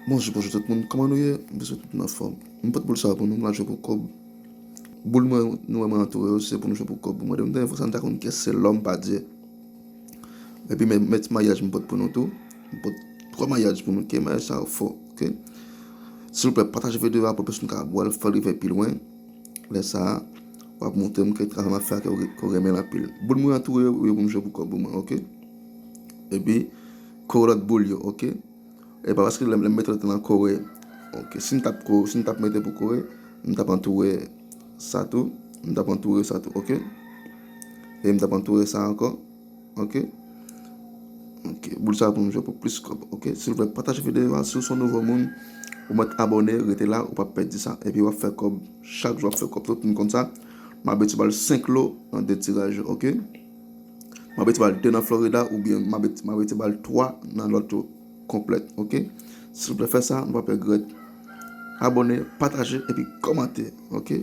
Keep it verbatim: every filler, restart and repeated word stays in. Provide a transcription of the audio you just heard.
Bonjou, bonjou tout moun, kòman nou ye? M swete tout moun anfòm. M pot boul sa pou nou, m pral jwe pou kòb. Boul mwen, nou wè mwen antoure yo, se pou nou jwe pou kòb. Mwen, m te fè sa, m ta konn kè se lòm pa Dye. Epi, men, men ti mayaj m pot pou nou tou. M pot twa mayaj pou nou, ke mayaj sa yo fò, oke? Silvouplè, pataje videyo a pou plis moun ka wè l, fè l rive pi lwen. Lè sa a, w ap montre m ke travay m ap fè a ke w, ke w renmen l anpil. Boul mwen antoure yo, yo pou m jwe pou kòb pou mwen, oke? Epi, kore lòt boul yo, oke? E pa paske lè m, lè m mete lòt lan kore, oke? Si m t ap ko-, si m t ap mete pou kore, m t ap antoure sa tou, m t ap antoure sa tou, oke? E m t ap antoure sa ankò, oke? Oke, boul sa pou nou jwe pou plis kòb, oke? Silvouplè, pataje videyo a, si w se yon nouvo moun, ou mèt abòne, rete la, ou p ap pèdi sa. Epi w ap fè kòb, chak jou w ap fè kòb, tout moun konn sa. M abitye ba l senk lo nan de tiraj yo, oke? M abitye ba l de nan Florida, oubyen m abitye, m abitye ba l twa nan lòt yo konplèt, oke? Silvouplè, fè sa, nou p ap regrèt. Abòne, pataje, epi kòmante, oke?